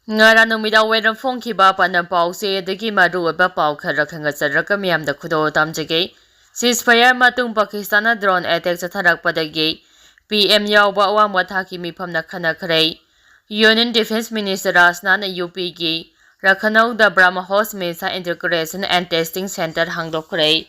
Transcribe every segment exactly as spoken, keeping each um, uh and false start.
ꯉꯔꯥꯡ ꯅꯨꯃꯤꯗꯥꯡ ꯋꯥꯏꯔꯝ ꯐꯣꯡꯈꯤꯕ ꯑꯄꯟꯕ ꯄꯥꯎꯆꯦ ꯑꯗꯒꯤ ꯃꯔꯨꯑꯣꯏꯕ ꯄꯥꯎ ꯈꯔ ꯈꯟꯒꯠꯆꯔꯒ ꯃꯤꯌꯥꯝꯗ ꯈꯨꯗꯣꯜ ꯇꯝꯖꯒꯦ꯫ Ceasefire ꯃꯇꯨꯡ ꯄꯥꯀꯤꯁꯇꯥꯟꯅ drone attack ꯆꯠꯊꯔꯛꯄꯗꯒꯤ P M ꯌꯥꯎꯕ ꯑꯋꯥꯡꯕ ꯊꯥꯛꯀꯤ ꯃꯤꯐꯝꯅ ꯈꯟꯅꯈ꯭ꯔꯦ꯫ Union Defense Minister ꯔꯥꯖꯅꯥꯊꯅ U P ꯒꯤ ꯂꯈꯅꯧꯗ Brahmos Missile Integration and Testing Center ꯍꯥꯡꯗꯣꯛꯈ꯭ꯔꯦ꯫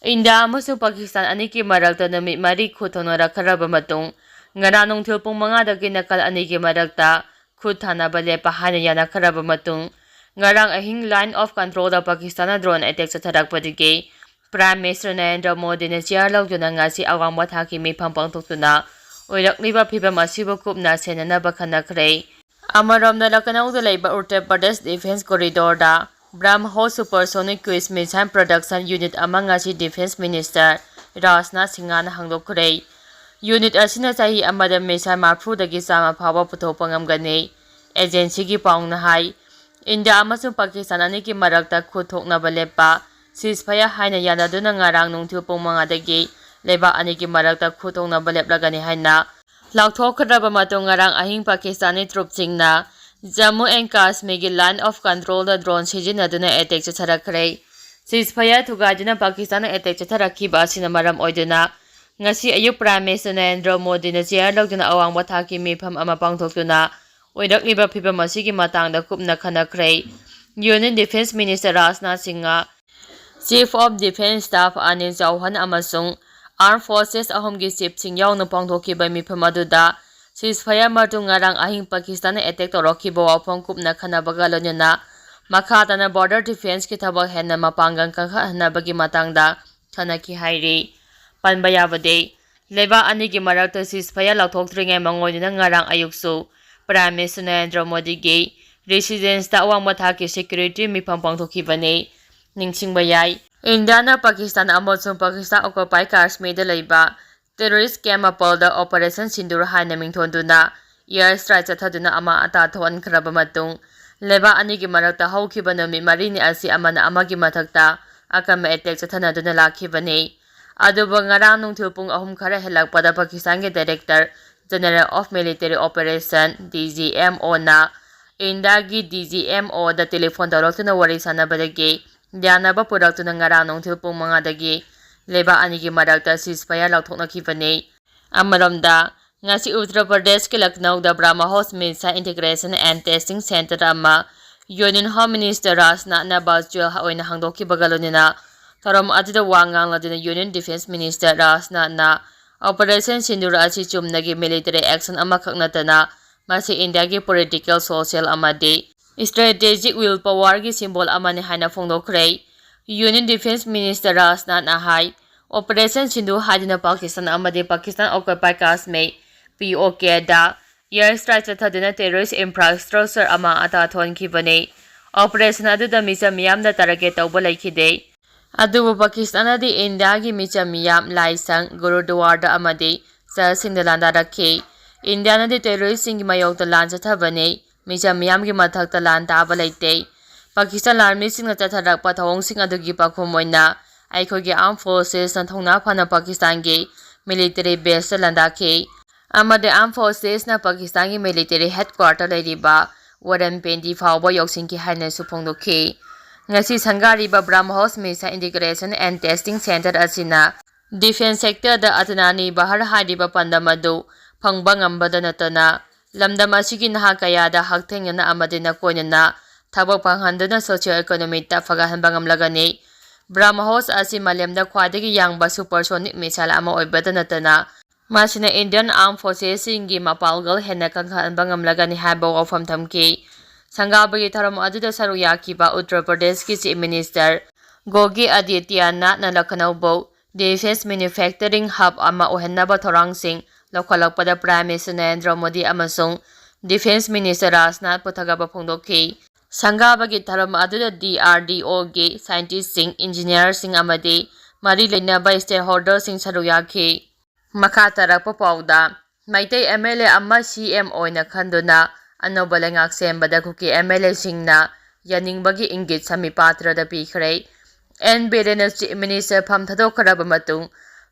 ꯏꯟꯗꯤꯌꯥ ꯑꯃꯁꯨꯡ ꯄꯥꯀꯤꯁꯇꯥꯟ ꯑꯅꯤꯒꯤ ꯃꯔꯛꯇ ꯅꯨꯃꯤꯠ ꯃꯔꯤ ꯈꯨꯠ ꯊꯣꯛꯅꯔꯛꯈ꯭ꯔꯕ ꯃꯇꯨꯡ, ꯉꯔꯥꯡ ꯅꯨꯡꯊꯤꯜ ꯄꯨꯡ ꯃꯉꯥꯗꯒꯤ ꯅꯥꯀꯜ ꯑꯅꯤꯒꯤ ꯃꯔꯛꯇ ꯈꯨꯠ ꯊꯥꯅꯕ ꯂꯦꯞꯄ ꯍꯥꯏꯅ ꯌꯥꯅꯈ꯭ꯔꯕ ꯃꯇꯨꯡ, ꯉꯔꯥꯡ ꯑꯍꯤꯡ Line of Controlꯗ ꯄꯥꯀꯤꯁꯇꯥꯟꯅ drone attack ꯆꯠꯊꯔꯛꯄꯗꯒꯤ Prime Minister Narendra ꯃꯣꯗꯤꯅ chair ꯂꯧꯗꯨꯅ ꯉꯁꯤ ꯑꯋꯥꯡꯕ ꯊꯥꯛꯀꯤ ꯃꯤꯐꯝ ꯄꯥꯡꯊꯣꯛꯇꯨꯅ ꯑꯣꯏꯔꯛꯂꯤꯕ ꯐꯤꯚꯝ ꯑꯁꯤꯕꯨ ꯀꯨꯞꯅ ꯁꯦꯟꯅꯅꯕ ꯈꯟꯅꯈ꯭ꯔꯦ꯫ ꯑꯃꯔꯣꯝꯗ, ꯂꯈꯅꯧꯗ ꯂꯩꯕ Uttar Pradesh Defense Corridorꯗ Brahmos Supersonic Cruise Missile Production Unit ꯑꯃ ꯉꯁꯤ Defense Minister ꯔꯥꯖꯅꯥꯊ ꯁꯤꯡꯍꯅ ꯍꯥꯡꯗꯣꯛꯈ꯭ꯔꯦ꯫ Unit ꯑꯁꯤꯅ ꯆꯍꯤ ꯑꯃꯗ missile ꯃꯔꯤꯐꯨꯗꯒꯤ ꯆꯥꯝꯃ ꯐꯥꯎꯕ ꯄꯨꯊꯣꯛꯄ ꯉꯝꯒꯅꯤ꯫ Agencyꯒꯤ ꯄꯥꯎꯅ ꯍꯥꯏ, ꯏꯟꯗꯤꯌꯥ ꯑꯃꯁꯨꯡ ꯄꯥꯀꯤꯁꯇꯥꯟ ꯑꯅꯤꯒꯤ ꯃꯔꯛꯇ ꯈꯨꯠ ꯊꯣꯛꯅꯕ ꯂꯦꯞꯄ ceasefire ꯍꯥꯏꯅ ꯌꯥꯅꯗꯨꯅ ꯉꯔꯥꯡ ꯅꯨꯡꯊꯤꯜ ꯄꯨꯡ ꯃꯉꯥꯗꯒꯤ ꯂꯩꯕꯥꯛ ꯑꯅꯤꯒꯤ ꯃꯔꯛꯇ ꯈꯨꯠ ꯊꯣꯛꯅꯕ ꯂꯦꯞꯂꯒꯅꯤ ꯍꯥꯏꯅ ꯂꯥꯎꯊꯣꯛꯈ꯭ꯔꯕ ꯃꯇꯨꯡ, ꯉꯔꯥꯡ ꯑꯍꯤꯡ ꯄꯥꯀꯤꯁꯇꯥꯅꯤ troops ꯁꯤꯡꯅ Jammu and Kashmirꯒꯤ Line of Controlꯗ drone ꯁꯤꯖꯤꯟꯅꯗꯨꯅ attack ꯆꯠꯊꯔꯛꯈ꯭ꯔꯦ꯫ Ceasefire ꯊꯨꯒꯥꯏꯗꯨꯅ ꯄꯥꯀꯤꯁꯇꯥꯟꯅ attack ꯆꯠꯊꯔꯛꯈꯤꯕ ꯑꯁꯤꯅ ꯃꯔꯝ ꯑꯣꯏꯗꯨꯅ, ꯉꯁꯤ ꯑꯌꯨꯛ Prime Minister ꯅꯔꯦꯟꯗ꯭ꯔ ꯃꯣꯗꯤꯅ chair ꯂꯧꯗꯨꯅ ꯑꯋꯥꯡꯕ ꯊꯥꯛꯀꯤ ꯃꯤꯐꯝ ꯑꯃ ꯄꯥꯡꯊꯣꯛꯇꯨꯅ ꯑꯣꯏꯔꯛꯂꯤꯕ ꯐꯤꯚꯝ ꯑꯁꯤꯒꯤ ꯃꯇꯥꯡꯗ ꯀꯨꯞꯅ ꯈꯟꯅꯈ꯭ꯔꯦ꯫ Union Defense Minister Rajnath Singh, Chief of Defense Staff Anil ꯆꯧꯍꯥꯟ ꯑꯃꯁꯨꯡ Armed Forces ꯑꯍꯨꯝꯒꯤ chiefꯁꯤꯡ ꯌꯥꯎꯅ ꯄꯥꯡꯊꯣꯛꯈꯤꯕ ꯃꯤꯐꯝ ꯑꯗꯨꯗ ceasefire ꯃꯇꯨꯡ ꯉꯔꯥꯡ ꯑꯍꯤꯡ ꯄꯥꯀꯤꯁꯇꯥꯟꯅ attack ꯇꯧꯔꯛꯈꯤꯕ ꯋꯥꯐꯝ ꯀꯨꯞꯅ ꯈꯟꯅꯕꯒ ꯂꯣꯏꯅꯅ ꯃꯈꯥ ꯇꯥꯅ border defenceꯀꯤ ꯊꯕꯛ ꯍꯦꯟꯅ ꯃꯄꯥꯡꯒꯜ ꯀꯟꯈꯠꯍꯟꯅꯕꯒꯤ ꯃꯇꯥꯡꯗ ꯈꯟꯅꯈꯤ ꯍꯥꯏꯔꯤ꯫ ꯄꯟꯕ ꯌꯥꯕꯗꯤ, ꯂꯩꯕꯥꯛ ꯑꯅꯤꯒꯤ ꯃꯔꯛꯇ ceasefire ꯂꯥꯎꯊꯣꯛꯇ꯭ꯔꯤꯉꯩ ꯃꯥꯡꯑꯣꯏꯅꯅ ꯉꯔꯥꯡ ꯑꯌꯨꯛꯁꯨ Prime Minister ꯅꯔꯦꯟꯗ꯭ꯔ ꯃꯣꯗꯤꯒꯤ residenceꯇ ꯑꯋꯥꯡꯕ ꯊꯥꯛꯀꯤ security ꯃꯤꯐꯝ ꯄꯥꯡꯊꯣꯛꯈꯤꯕꯅꯤ꯫ ꯅꯤꯡꯁꯤꯡꯕ ꯌꯥꯏ, ꯏꯟꯗꯤꯌꯥꯅ ꯄꯥꯀꯤꯁꯇꯥꯟ ꯑꯃꯁꯨꯡ ꯄꯥꯀꯤꯁꯇꯥꯟ occupied ꯀꯥꯁꯃꯤꯔꯗ ꯂꯩꯕ terrorist camp ꯃꯥꯄꯜꯗ Operation Sindoor ꯍꯥꯏꯅ ꯃꯤꯡꯊꯣꯟꯗꯨꯅ air strike ꯆꯠꯊꯗꯨꯅ ꯑꯃꯥꯡ ꯑꯇꯥ ꯊꯣꯛꯍꯟꯈ꯭ꯔꯕ ꯃꯇꯨꯡ, ꯂꯩꯕꯥꯛ ꯑꯅꯤꯒꯤ ꯃꯔꯛꯇ ꯍꯧꯈꯤꯕ ꯅꯨꯃꯤꯠ ꯃꯔꯤꯅꯤ ꯑꯁꯤ ꯑꯃꯅ ꯑꯃꯒꯤ ꯃꯊꯛꯇ ꯑꯀꯟꯕ attack ꯆꯠꯊꯅꯗꯨꯅ ꯂꯥꯛꯈꯤꯕꯅꯤ꯫ ꯑꯗꯨꯕꯨ ꯉꯔꯥꯡ ꯅꯨꯡꯊꯤꯜ ꯄꯨꯡ ꯑꯍꯨꯝ ꯈꯔ ꯍꯦꯜꯂꯛꯄꯗ ꯄꯥꯀꯤꯁꯇꯥꯟꯒꯤ Director General of Military Operation, D G M Oꯅ ꯏꯟꯗꯤꯌꯥꯒꯤ ꯗꯤ ꯖꯤ ꯑꯦꯝ ꯑꯣꯗ ꯇꯦꯂꯤꯐꯣꯟ ꯇꯧꯔꯛꯇꯨꯅ ꯋꯥꯔꯤ ꯁꯥꯟꯅꯕꯗꯒꯤ ꯌꯥꯅꯕ ꯄꯨꯔꯛꯇꯨꯅ ꯉꯔꯥꯡ ꯅꯨꯡꯊꯤꯜ ꯄꯨꯡ ꯃꯉꯥꯗꯒꯤ ꯂꯩꯕꯥꯛ ꯑꯅꯤꯒꯤ ꯃꯔꯛꯇ ceasefire ꯂꯥꯎꯊꯣꯛꯅꯈꯤꯕꯅꯤ꯫ ꯑꯃꯔꯣꯝꯗ, ꯉꯁꯤ ꯎꯠꯇꯔ ꯄ꯭ꯔꯗꯦꯁꯀꯤ ꯂꯈꯅꯧꯗ BrahmaHos Missile Integration and Testing Center ꯑꯃ Union Home Minister ꯔꯥꯖꯅꯥꯊꯅ virtual ꯑꯣꯏꯅ ꯍꯥꯡꯗꯣꯛꯈꯤꯕꯒ ꯂꯣꯏꯅꯅ ꯊꯧꯔꯝ ꯑꯗꯨꯗ ꯋꯥ ꯉꯥꯡꯂꯗꯨꯅ Union Defence Minister ꯔꯥꯖꯅꯥꯊꯅ Operation Sindoor ꯑꯁꯤ ꯆꯨꯝꯅꯒꯤ military action ꯑꯃꯈꯛ ꯅꯠꯇꯅ ꯃꯁꯤ ꯏꯟꯗꯤꯌꯥꯒꯤ political, social ꯑꯃꯗꯤ strategic will powerꯒꯤ symbol ꯑꯃꯅꯤ ꯍꯥꯏꯅ ꯐꯣꯡꯗꯣꯛꯈ꯭ꯔꯦ꯫ Union Defence Minister ꯔꯥꯖꯅꯥꯊꯅ ꯍꯥꯏ, Operation Sindoor ꯍꯥꯏꯗꯨꯅ ꯄꯥꯀꯤꯁꯇꯥꯟ ꯑꯃꯗꯤ Pakistan occupied Kashmir, P O K ꯗ air strike ꯆꯠꯊꯗꯨꯅ terrorist infrastructure ꯑꯃ ꯑꯇꯥ ꯊꯣꯟꯈꯤꯕꯅꯤ꯫ Operation ꯑꯗꯨꯗ ꯃꯤꯆꯝ ꯃꯤꯌꯥꯝꯗ target ꯇꯧꯕ ꯂꯩꯈꯤꯗꯦ꯫ ꯑꯗꯨꯕꯨ ꯄꯥꯀꯤꯁꯇꯥꯟꯅꯗꯤ ꯏꯟꯗꯤꯌꯥꯒꯤ ꯃꯤꯆꯝ ꯃꯤꯌꯥꯝ, ꯂꯥꯏꯁꯪ, ꯒꯨꯔꯨꯗ꯭ꯋꯥꯔꯗ ꯑꯃꯗꯤ ꯆꯔꯆꯁꯤꯡꯗ ꯂꯥꯟꯗꯥꯔꯛꯈꯤ꯫ ꯏꯟꯗꯤꯌꯥꯅꯗꯤ terroristꯁꯤꯡꯒꯤ ꯃꯥꯌꯣꯛꯇ ꯂꯥꯟ ꯆꯠꯊꯕꯅꯤ꯫ ꯃꯤꯆꯝ ꯃꯤꯌꯥꯝꯒꯤ ꯃꯊꯛꯇ ꯂꯥꯟ ꯇꯥꯕ ꯂꯩꯇꯦ꯫ ꯄꯥꯀꯤꯁꯇꯥꯟ ꯂꯥꯟꯃꯤꯁꯤꯡꯅ ꯆꯠꯊꯔꯛꯄ ꯊꯧꯑꯣꯡꯁꯤꯡ ꯑꯗꯨꯒꯤ ꯄꯥꯎꯈꯨꯝ ꯑꯣꯏꯅ ꯑꯩꯈꯣꯏꯒꯤ armed forcesꯅ ꯊꯧꯅꯥ ꯐꯅ ꯄꯥꯀꯤꯁꯇꯥꯟꯒꯤ military baseꯇ ꯂꯥꯟꯗꯥꯈꯤ ꯑꯃꯗꯤ armed forcesꯅ ꯄꯥꯀꯤꯁꯇꯥꯟꯒꯤ military headquarter ꯂꯩꯔꯤꯕ ꯋꯥꯔꯟꯄꯦꯟꯗꯤ ꯐꯥꯎꯕ ꯌꯧꯁꯤꯟꯈꯤ ꯍꯥꯏꯅꯁꯨ ꯐꯣꯡꯗꯣꯛꯈꯤ꯫ ꯉꯁꯤ ꯁꯪꯒꯥꯔꯤꯕ BrahmaHos Missile Integration and Testing Center ꯑꯁꯤꯅ defence sectorꯗ ꯑꯇꯅꯥꯅꯤ ꯕꯍꯔ ꯍꯥꯏꯔꯤꯕ ꯄꯥꯟꯗꯝ ꯑꯗꯨ ꯐꯪꯕ ꯉꯝꯕꯗ ꯅꯠꯇꯅ ꯂꯝꯗꯝ ꯑꯁꯤꯒꯤ ꯅꯍꯥ ꯀꯌꯥꯗ ꯍꯛꯊꯦꯡꯅꯅ ꯑꯃꯗꯤ ꯅꯀꯣꯏꯅꯅ ꯊꯕꯛ ꯐꯪꯍꯟꯗꯨꯅ socio economicꯇ ꯐꯒꯠꯍꯟꯕ ꯉꯝꯂꯒꯅꯤ꯫ BrahmaHos ꯑꯁꯤ ꯃꯥꯂꯦꯝꯗ ꯈ꯭ꯋꯥꯏꯗꯒꯤ ꯌꯥꯡꯕ supersonic missile ꯑꯃ ꯑꯣꯏꯕꯇ ꯅꯠꯇꯅ ꯃꯁꯤꯅ Indian Armed Forcesꯁꯤꯡꯒꯤ ꯃꯄꯥꯡꯒꯜ ꯍꯦꯟꯅ ꯀꯟꯈꯠꯍꯟꯕ ꯉꯝꯂꯒꯅꯤ ꯍꯥꯏꯕ ꯋꯥꯐꯝ ꯊꯝꯈꯤ꯫ ꯁꯪꯒꯥꯕꯒꯤ ꯊꯧꯔꯝ ꯑꯗꯨꯗ ꯁꯔꯨꯛ ꯌꯥꯈꯤꯕ ꯎꯠꯇꯔ ꯄ꯭ꯔꯗꯦꯁꯀꯤ Chief Minister Yogi Adityanathꯅ ꯂꯈꯅꯧꯕꯨ defence manufacturing hub ꯑꯃ ꯑꯣꯏꯍꯟꯅꯕ ꯊꯧꯔꯥꯡꯁꯤꯡ ꯂꯧꯈꯠꯂꯛꯄꯗ Prime Minister ꯅꯔꯦꯟꯗ꯭ꯔ ꯃꯣꯗꯤ ꯑꯃꯁꯨꯡ Defence Minister ꯔꯥꯖꯅꯥꯊꯄꯨ ꯊꯥꯒꯠꯄ ꯐꯣꯡꯗꯣꯛꯈꯤ꯫ ꯁꯪꯒꯥꯕꯒꯤ ꯊꯧꯔꯝ ꯑꯗꯨꯗ DRDOꯒꯤ scientistꯁꯤꯡ, engineerꯁꯤꯡ ꯑꯃꯗꯤ ꯃꯔꯤ ꯂꯩꯅꯕ stakeholderꯁꯤꯡ ꯁꯔꯨꯛ ꯌꯥꯈꯤ꯫ ꯃꯈꯥ ꯇꯥꯔꯛꯄ ꯄꯥꯎꯗ, ꯃꯩꯇꯩ MLA ꯑꯃ CM ꯑꯣꯏꯅ ꯈꯟꯗꯨꯅ ꯑꯅꯧꯕ ꯂꯩꯉꯥꯛ ꯁꯦꯝꯕꯗ ꯀꯨꯀꯤ MLAꯁꯤꯡꯅ ꯌꯥꯅꯤꯡꯕꯒꯤ ꯏꯪꯒꯤꯠ ꯁꯃꯤꯄꯥꯇ꯭ꯔꯗ ꯄꯤꯈ꯭ꯔꯦ꯫ ꯑꯦꯟ ꯕꯤꯔꯦꯟꯅ Chief Minister ꯐꯝ ꯊꯥꯗꯣꯛꯈ꯭ꯔꯕ ꯃꯇꯨꯡ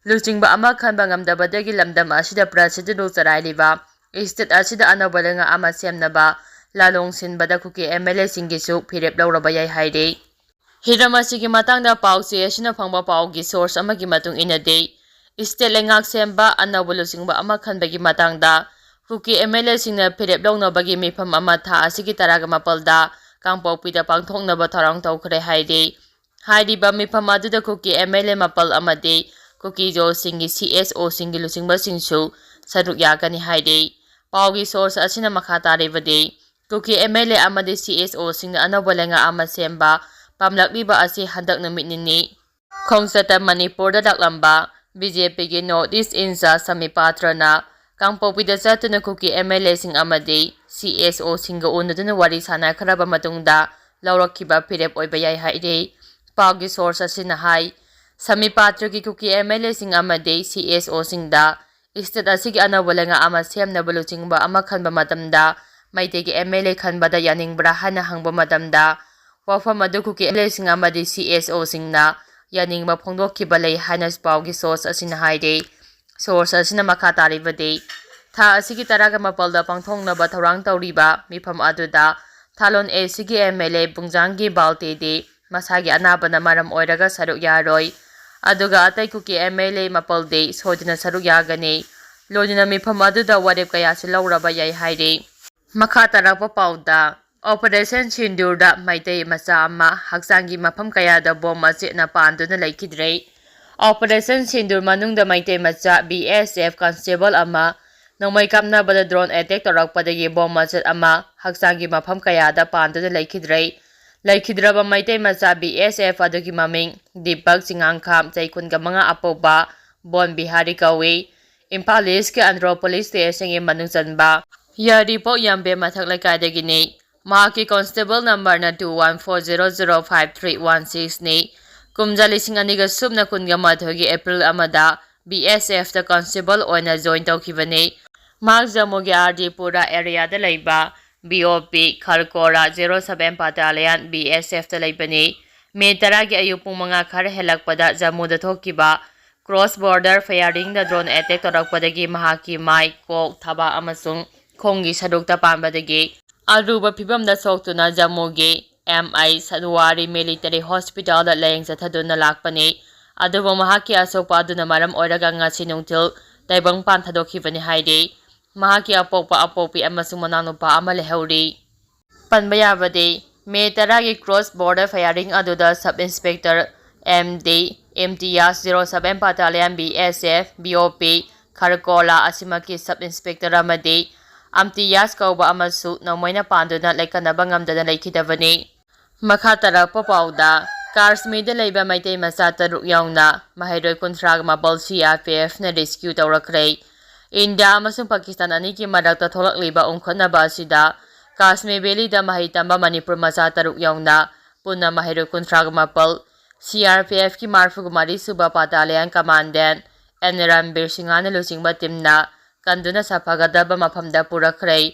ꯂꯨꯆꯤꯡꯕ ꯑꯃ ꯈꯟꯕ ꯉꯝꯗꯕꯗꯒꯤ ꯂꯝꯗꯝ ꯑꯁꯤꯗ President rule ꯆꯂꯥꯏꯔꯤꯕ state ꯑꯁꯤꯗ ꯑꯅꯧꯕ ꯂꯩꯉꯥꯛ ꯑꯃ ꯁꯦꯝꯅꯕ ꯂꯥꯂꯣꯡ ꯁꯤꯟꯕꯗ ꯀꯨꯀꯤ ꯑꯦꯝ ꯑꯦꯜ ꯑꯦꯁꯤꯡꯒꯤꯁꯨ ꯐꯤꯔꯦꯞ ꯂꯧꯔꯕ ꯌꯥꯏ ꯍꯥꯏꯔꯤ꯫ ꯍꯤꯔꯝ ꯑꯁꯤꯒꯤ ꯃꯇꯥꯡꯗ ꯄꯥꯎ ꯆꯦ ꯑꯁꯤꯅ ꯐꯪꯕ ꯄꯥꯎꯒꯤ ꯁꯣꯔꯁ ꯑꯃꯒꯤ ꯃꯇꯨꯡ ꯏꯟꯅꯗꯤ, ꯏꯁꯇꯦꯠ ꯂꯩꯉꯥꯛ ꯁꯦꯝꯕ, ꯑꯅꯧꯕ ꯂꯨꯆꯤꯡꯕ ꯑꯃ ꯈꯟꯕꯒꯤ ꯃꯇꯥꯡꯗ ꯀꯨꯀꯤ ꯑꯦꯝ ꯑꯦꯜ ꯑꯦꯁꯤꯡꯅ ꯐꯤꯔꯦꯞ ꯂꯧꯅꯕꯒꯤ ꯃꯤꯐꯝ ꯑꯃ ꯊꯥ ꯑꯁꯤꯒꯤ ꯇꯔꯥꯒ ꯃꯥꯄꯜꯗ ꯀꯥꯡꯄꯣꯛꯄꯤꯗ ꯄꯥꯡꯊꯣꯛꯅꯕ ꯊꯧꯔꯥꯡ ꯇꯧꯈ꯭ꯔꯦ ꯍꯥꯏꯔꯤ꯫ ꯍꯥꯏꯔꯤꯕ ꯃꯤꯐꯝ ꯑꯗꯨꯗ ꯀꯨꯀꯤ ꯑꯦꯝ ꯑꯦꯜ ꯑꯦ ꯃꯥꯄꯜ ꯑꯃꯗꯤ ꯀꯨꯀꯤ ꯖꯣꯜꯁꯤꯡꯒꯤ ꯁꯤ ꯑꯦꯁ ꯑꯣꯁꯤꯡꯒꯤ ꯂꯨꯆꯤꯡꯕꯁꯤꯡꯁꯨ ꯁꯔꯨꯛ ꯌꯥꯒꯅꯤ ꯍꯥꯏꯔꯤ꯫ ꯄꯥꯎꯒꯤ ꯁꯣꯔꯁ ꯑꯁꯤꯅ ꯃꯈꯥ ꯇꯥꯔꯤꯕꯗꯤ, ꯀꯨꯀꯤ ꯑꯦꯝ ꯑꯦꯜ ꯑꯦ ꯑꯃꯗꯤ ꯁꯤ ꯑꯦꯁ ꯑꯣꯁꯤꯡꯅ ꯑꯅꯧꯕ ꯂꯩꯉꯥꯛ ꯑꯃ ꯁꯦꯝꯕ ꯄꯥꯝꯂꯛꯂꯤꯕ ꯑꯁꯤ ꯍꯟꯗꯛ ꯅꯨꯃꯤꯠ ꯅꯤꯅꯤ ꯈꯣꯡꯆꯠꯇ ꯃꯅꯤꯄꯨꯔꯗ ꯂꯥꯛꯂꯝꯕ ꯕꯤ ꯖꯦ ꯄꯤꯒꯤ North East in charge ꯁꯃꯤ ꯄꯥꯇ꯭ꯔꯅ ꯀꯥꯡꯄꯣꯛꯄꯤꯗ ꯆꯠꯇꯨꯅ ꯀꯨꯀꯤ ꯑꯦꯝ ꯑꯦꯜ ꯑꯦꯁꯤꯡ ꯑꯃꯗꯤ ꯁꯤ ꯑꯦꯁ ꯑꯣꯁꯤꯡꯒ ꯎꯅꯗꯨꯅ ꯋꯥꯔꯤ ꯁꯥꯟꯅꯈ꯭ꯔꯕ ꯃꯇꯨꯡꯗ ꯂꯧꯔꯛꯈꯤꯕ ꯐꯤꯔꯦꯞ ꯑꯣꯏꯕ ꯌꯥꯏ ꯍꯥꯏꯔꯤ꯫ ꯄꯥꯎꯒꯤ ꯁꯣꯔꯁ ꯑꯁꯤꯅ ꯍꯥꯏ, ꯁꯃꯤ ꯄꯥꯇ꯭ꯔꯒꯤ ꯀꯨꯀꯤ ꯑꯦꯝ ꯑꯦꯜ ꯑꯦꯁꯤꯡ ꯑꯃꯗꯤ ꯁꯤ ꯑꯦꯁ ꯑꯣꯁꯤꯡꯗ ꯏꯁꯇꯦꯠ ꯑꯁꯤꯒꯤ ꯑꯅꯧꯕ ꯂꯩꯉꯥꯛ ꯑꯃ ꯁꯦꯝꯅꯕ ꯂꯨꯆꯤꯡꯕ ꯑꯃ ꯈꯟꯕ ꯃꯇꯝꯗ ꯃꯩꯇꯩꯒꯤ ꯑꯦꯝ ꯑꯦꯜ ꯑꯦ ꯈꯟꯕꯗ ꯌꯥꯅꯤꯡꯕ꯭ꯔꯥ ꯍꯥꯏꯅ ꯍꯪꯕ ꯃꯇꯝꯗ ꯋꯥꯐꯝ ꯑꯗꯨ ꯀꯨꯀꯤ ꯑꯦꯝ ꯑꯦꯜ ꯑꯦꯁꯤꯡ ꯑꯃꯗꯤ ꯁꯤ ꯑꯦꯁ ꯑꯣꯁꯤꯡꯅ ꯌꯥꯅꯤꯡꯕ ꯐꯣꯡꯗꯣꯛꯈꯤꯕ ꯂꯩ ꯍꯥꯏꯅ ꯄꯥꯎꯒꯤ ꯁꯣꯔꯁ ꯑꯁꯤꯅ ꯍꯥꯏꯔꯤ꯫ ꯁꯣꯔꯁ ꯑꯁꯤꯅ ꯃꯈꯥ ꯇꯥꯔꯤꯕꯗꯤ, ꯊꯥ ꯑꯁꯤꯒꯤ ꯇꯔꯥꯒ ꯃꯥꯄꯜꯗ ꯄꯥꯡꯊꯣꯛꯅꯕ ꯊꯧꯔꯥꯡ ꯇꯧꯔꯤꯕ ꯃꯤꯐꯝ ꯑꯗꯨꯗ ꯊꯥꯂꯣꯟ ꯑꯦ ꯁꯤꯒꯤ ꯑꯦꯝ ꯑꯦꯜ ꯑꯦ ꯕꯨꯡꯖꯥꯡꯒꯤ ꯕꯥꯜꯇꯦꯗꯤ ꯃꯁꯥꯒꯤ ꯑꯅꯥꯕꯅ ꯃꯔꯝ ꯑꯣꯏꯔꯒ ꯁꯔꯨꯛ ꯌꯥꯔꯣꯏ꯫ ꯑꯗꯨꯒ ꯑꯇꯩ ꯀꯨꯀꯤ ꯑꯦꯝ ꯑꯦꯜ ꯑꯦ ꯃꯥꯄꯜꯗꯤ ꯁꯣꯏꯗꯅ ꯁꯔꯨꯛ ꯌꯥꯒꯅꯤ꯫ ꯂꯣꯏꯅꯅ ꯃꯤꯐꯝ ꯑꯗꯨꯗ ꯋꯥꯔꯦꯞ ꯀꯌꯥꯁꯨ ꯂꯧꯔꯕ ꯌꯥꯏ ꯍꯥꯏꯔꯤ꯫ ꯃꯈꯥ ꯇꯥꯔꯛꯄ ꯄꯥꯎꯗ, ꯑꯣꯄꯔꯦꯁꯟ ꯁꯤꯟꯗꯨꯔꯗ ꯃꯩꯇꯩ ꯃꯆꯥ ꯑꯃ ꯍꯛꯆꯥꯡꯒꯤ ꯃꯐꯝ ꯀꯌꯥꯗ ꯕꯣꯝ ꯃꯆꯦꯠꯅ ꯄꯥꯟꯗꯨꯅ ꯂꯩꯈꯤꯗ꯭ꯔꯦ꯫ ꯑꯣꯄꯔꯦꯁꯟ ꯁꯤꯟꯗꯨꯔ ꯃꯅꯨꯡꯗ ꯃꯩꯇꯩ ꯃꯆꯥ ꯕꯤ ꯑꯦꯁ ꯑꯦꯐ ꯀꯟꯁꯇꯦꯕꯜ ꯑꯃ ꯅꯣꯡꯃꯩ ꯀꯥꯞꯅꯕꯗ ꯗ꯭ꯔꯣꯟ ꯑꯦꯇꯦꯛ ꯇꯧꯔꯛꯄꯗꯒꯤ ꯕꯣꯝ ꯃꯆꯦꯠ ꯑꯃ ꯍꯛꯆꯥꯡꯒꯤ ꯃꯐꯝ ꯀꯌꯥꯗ ꯄꯥꯟꯗꯨꯅ ꯂꯩꯈꯤꯗ꯭ꯔꯦ꯫ ꯂꯩꯈꯤꯗ꯭ꯔꯕ ꯃꯩꯇꯩ ꯃꯆꯥ ꯕꯤ ꯑꯦꯁ ꯑꯦꯐ ꯑꯗꯨꯒꯤ ꯃꯃꯤꯡ ꯗꯤꯄꯛ ꯆꯤꯉꯥꯡꯈꯥꯝ, ꯆꯍꯤ ꯀꯨꯟꯒ ꯃꯉꯥ, ꯑꯄꯧꯕ ꯕꯣꯟ ꯕꯤꯍꯥꯔꯤ ꯀꯧꯏ꯫ ꯏꯝꯐꯥꯜ ꯏꯁꯀꯤ ꯑꯟꯗ꯭ꯔꯣ ꯄꯨꯂꯤꯁ ꯁ꯭ꯇꯦꯁꯟꯒꯤ ꯃꯅꯨꯡ ꯆꯟꯕ ꯌꯥꯏꯔꯤꯄꯣꯛ ꯌꯥꯝꯕꯦꯝ ꯃꯊꯛ ꯂꯩꯀꯥꯏꯗꯒꯤꯅꯤ꯫ ꯃꯍꯥꯛꯀꯤ ꯀꯣꯟꯁꯇꯦꯕꯜ ꯅꯝꯕꯔꯅ two one four zero zero five three one six ꯅꯤ꯫ ꯀꯨꯝꯖꯥ ꯂꯤꯁꯤꯡ ꯑꯅꯤꯒ ꯁꯨꯞꯅ ꯀꯨꯟꯒ ꯃꯥꯊꯣꯏꯒꯤ ꯑꯦꯄ꯭ꯔꯤꯜ ꯑꯃꯗ ꯕꯤ ꯑꯦꯁ ꯑꯦꯐꯇ ꯀꯣꯟꯁꯇꯦꯕꯜ ꯑꯣꯏꯅ ꯖꯣꯏꯟ ꯇꯧꯈꯤꯕꯅꯤ꯫ ꯃꯍꯥꯛ ꯖꯝꯃꯨꯒꯤ ꯑꯥꯔ ꯗꯤ ꯄꯨꯔꯥ ꯑꯦꯔꯤꯌꯥꯗ ꯂꯩꯕ ꯕꯤ ꯑꯣ ꯄꯤ ꯈꯔꯀꯣꯔꯥ zero seven Battalion B S F ꯇ ꯂꯩꯕꯅꯤ꯫ ꯃꯦ ꯇꯔꯥꯒꯤ ꯑꯌꯨꯛ ꯄꯨꯡ ꯃꯉꯥ ꯈꯔ ꯍꯦꯜꯂꯛꯄꯗ ꯖꯝꯃꯨꯗ ꯊꯣꯛꯈꯤꯕ ꯀ꯭ꯔꯣꯁ ꯕꯣꯔꯗꯔ ꯐꯌꯥꯔꯤꯡꯗ ꯗ꯭ꯔꯣꯟ ꯑꯦꯇꯦꯛ ꯇꯧꯔꯛꯄꯗꯒꯤ ꯃꯍꯥꯛꯀꯤ ꯃꯥꯏ, ꯀꯣꯛ, ꯊꯕꯥꯛ ꯑꯃꯁꯨꯡ ꯈꯣꯡꯒꯤ ꯁꯔꯨꯛꯇ ꯄꯥꯟꯕꯗꯒꯤ ꯑꯔꯨꯕ ꯐꯤꯕꯝꯗ ꯁꯣꯛꯇꯨꯅ ꯖꯝꯃꯨꯒꯤ ꯑꯦꯝ ꯑꯥꯏ ꯁꯠꯋꯥꯔꯤ ꯃꯤꯂꯤꯇꯔꯤ ꯍꯣꯁꯄꯤꯇꯥꯜꯗ ꯂꯥꯌꯦꯡ ꯆꯠꯊꯗꯨꯅ ꯂꯥꯛꯄꯅꯤ꯫ ꯑꯗꯨꯕꯨ ꯃꯍꯥꯛꯀꯤ ꯑꯁꯣꯛꯄ ꯑꯗꯨꯅ ꯃꯔꯝ ꯑꯣꯏꯔꯒ ꯉꯁꯤ ꯅꯨꯡꯊꯤꯜ ꯇꯥꯏꯕꯪꯄꯥꯟ ꯊꯥꯗꯣꯛꯈꯤꯕꯅꯤ ꯍꯥꯏꯔꯤ꯫ ꯃꯍꯥꯛꯀꯤ ꯑꯄꯣꯛꯄ ꯑꯄꯣꯛꯄꯤ ꯑꯃꯁꯨꯡ ꯃꯅꯥꯎꯅꯨꯄꯥ ꯑꯃ ꯂꯩꯍꯧꯔꯤ꯫ ꯄꯟꯕ ꯌꯥꯕꯗꯤ, ꯃꯦ ꯇꯔꯥꯒꯤ ꯀ꯭ꯔꯣꯁ ꯕꯣꯔꯗꯔ ꯐꯌꯥꯔꯤꯡ ꯑꯗꯨꯗ sub inspector M D Imtiyaz zero seven battalion B S F B O P ꯈꯔꯀꯣꯂꯥ ꯑꯁꯤꯃꯛꯀꯤ sub inspector ꯑꯃꯗꯤ ꯑꯝꯇꯤꯌꯥꯁ ꯀꯧꯕ ꯑꯃꯁꯨ ꯅꯣꯡꯃꯩꯅ ꯄꯥꯟꯗꯨꯅ ꯂꯩꯀꯠꯅꯕ ꯉꯝꯗꯅ ꯂꯩꯈꯤꯗꯕꯅꯤ꯫ ꯃꯈꯥ ꯇꯥꯔꯛꯄ ꯄꯥꯎꯗ, ꯀꯥꯁꯃꯤꯔꯗ ꯂꯩꯕ ꯃꯩꯇꯩ ꯃꯆꯥ ꯇꯔꯨꯛ ꯌꯥꯎꯅ ꯃꯍꯩꯔꯣꯏ ꯀꯨꯟꯊ꯭ꯔꯥ ꯃꯥꯄꯜ ꯁꯤ ꯑꯥꯔ ꯄꯤ ꯑꯦꯐꯅ ꯔꯦꯁꯀ꯭ꯌꯨ ꯇꯧꯔꯛꯈ꯭ꯔꯦ꯫ ꯏꯟꯗꯤꯌꯥ ꯑꯃꯁꯨꯡ ꯄꯥꯀꯤꯁꯇꯥꯟ ꯑꯅꯤꯒꯤ ꯃꯔꯛꯇ ꯊꯣꯛꯂꯛꯂꯤꯕ ꯎꯪꯈꯠꯅꯕ ꯑꯁꯤꯗ ꯀꯥꯁꯃꯤꯔ ꯚꯦꯂꯤꯗ ꯃꯍꯩ ꯇꯝꯕ ꯃꯅꯤꯄꯨꯔ ꯃꯆꯥ ꯇꯔꯨꯛ ꯌꯥꯎꯅ ꯄꯨꯟꯅ ꯃꯍꯩꯔꯣꯏ ꯀꯨꯟꯊ꯭ꯔꯥ ꯃꯥꯄꯜ ꯁꯤ ꯑꯥꯔ ꯄꯤ ꯑꯦꯐꯀꯤ ꯃꯔꯤꯐꯨ ꯃꯔꯤ ꯁꯨꯕ ꯕꯇꯥꯂꯤꯌꯟ ꯀꯃꯥꯟꯗꯦꯟ ꯑꯦꯟ ꯔꯟꯕꯤꯔ ꯁꯤꯡꯍꯅ ꯂꯨꯆꯤꯡꯕ ꯇꯤꯝꯅ ꯀꯟꯗꯨꯅ ꯁꯥꯐꯒꯗꯕ ꯃꯐꯝꯗ ꯄꯨꯔꯛꯈ꯭ꯔꯦ꯫